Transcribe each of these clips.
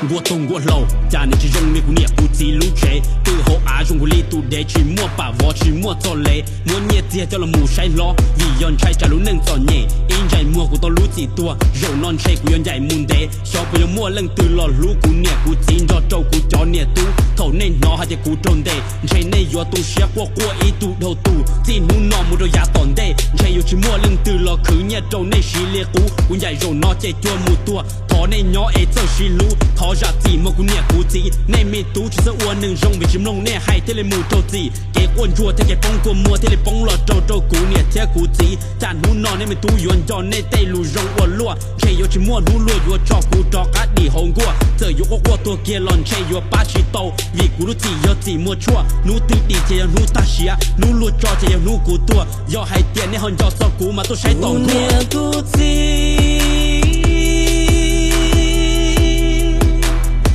Nkuaj toog nkuaj hlau, cas niam tsis zoo li kuv niam kuv txiv lub tsev. Twb hauv av zoo nkaus li tus dev, tsis muaj pam vov tsis muaj txoj lev. Muab nyiaj txiag coj los mus saib hlob, vim yog ntshai tsam lub neej txom nyem. Ib ntsais muag kuv tau lub txim tuag, zaum no ntshe kuv yuav ncaim mus ntev. Xyov puas yuav muaj leej twg los hlub kuv niam kuv txiv nrog rau kuv cov niam tub. Thaum nej hnov hais tias kuv raug ntes, ntshe nej yuav tu siab quaj quaj ib tug dhau tus. Txij hnub no mus rau yav tom ntej, ntshe yuav tsis muaj leej twg los khwv nyiaj rau nej siv li qub. Kuv ncaim zaum no ces cuag mus tuag, thov nej nyob es txawj sib hlub. Thov zam txim muag kuv niam kuv txiv, nej me tub tsis txawj ua neeg zoo, vim tsis mloog nej hais thiaj li mus raug txim. Kev quaj ntsuag thiab kev poob kua muag thiaj li poob los raug rau kuv niam thiab kuv txiv. Cas hnub no nej me tub yuav nco nej tej lus zoo ua luaj, ntshe yuav tsis muaj hnub luag yuav tso kuv rov qab dim hauv nkuaj. Txawm yuav quaj quaj tuag kiag los ntshe yuav pab tsis tau, vim kuv lub txim yog txim muag tshuaj. Hnub twg dim ces yog hnub tag siav, hnub luag tso ces yog hnub kuv tuag. Yog hais tias nej ho nco txog kuv mas tuaj saib tom nkuaj. Kuv niam kuv txiv,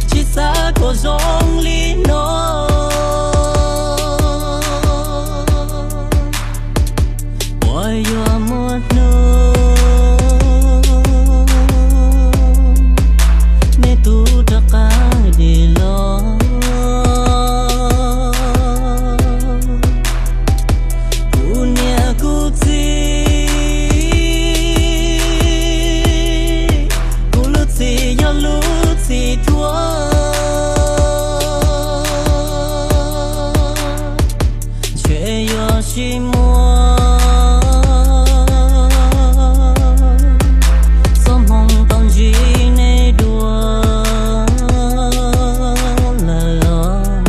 tsis xav kom zoo li no. Puas yuav muaj hnub nej tub rov qab dim los? Kuv niam kuv txiv, kuv lub txim yog lub txim tuag, ntshe yuav sib muaj txoj hmoo tau ntsib nej dua lawm.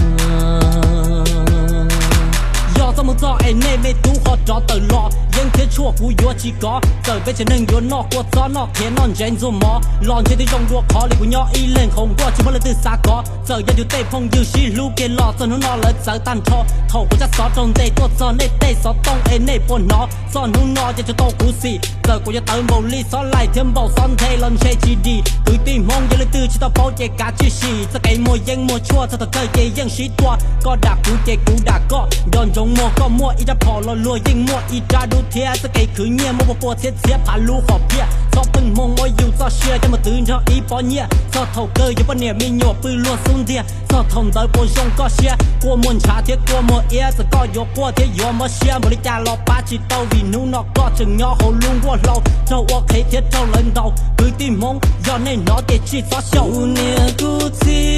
Yog txoj hmoo txog es nej me tub ho rov tawm los, yeeb thiab tshuaj kuv yuav tsis kov. Txawm peb tsev neeg yuav noj kua txob noj qhiav noj ntsev ntxuag mov los ntshe twb zoo dua qhov li kuv nyob ib leeg hauv nkuaj tsis muaj leej twg xav kov. Txawm yog yus tej phooj ywg sib hlub kiag los txog hnub no lawv txawv tag nrho. Thaum kuv cab xov rau ntej tuaj txog nej tej xov tooj es nej puas hnov? Txog hnub no ces tsuas tau kuv xim. Txawm kuv yuav tawv npaum li xob laim thiab npaum xob nthe los ntshe tsis dim. Kwv tij Hmoob yog leej twg tsis tau paub ces kav tsij sim. Txoj kev muaj yeeb muaj tshuaj txog thaum kawg ces yeej sib tua. Koj dam kuv ces kuv dam koj. Nco ntsoov muag koj muaj ib rab phom los luag yeej muaj ib rab dub thiab. Txoj kev khwv nyiaj muaj pua pua txhiab txhiab phav lub hom phiaj. Txhob pheej hmoo muab yus txoj sia coj mus twv nrog ib pob nyiaj. Txog thaum kawg yuav poj niam me nyuam pw luag xub ntiag. Txog thaum ntawd puas zoo koj siab? Kua muag ntshav thiab kua muag iab, txawm koj yuav quaj thiab yuav mob siab npaum li cas los pab tsis tau, vim hnub no koj tseem nyob hauv lub nkuaj hlau raug ua qhev thiab raug lawv ntaus. Kwv tij Hmoob, yog nej hnov ces tsis txhob xyaum. Kuv niam kuv txiv,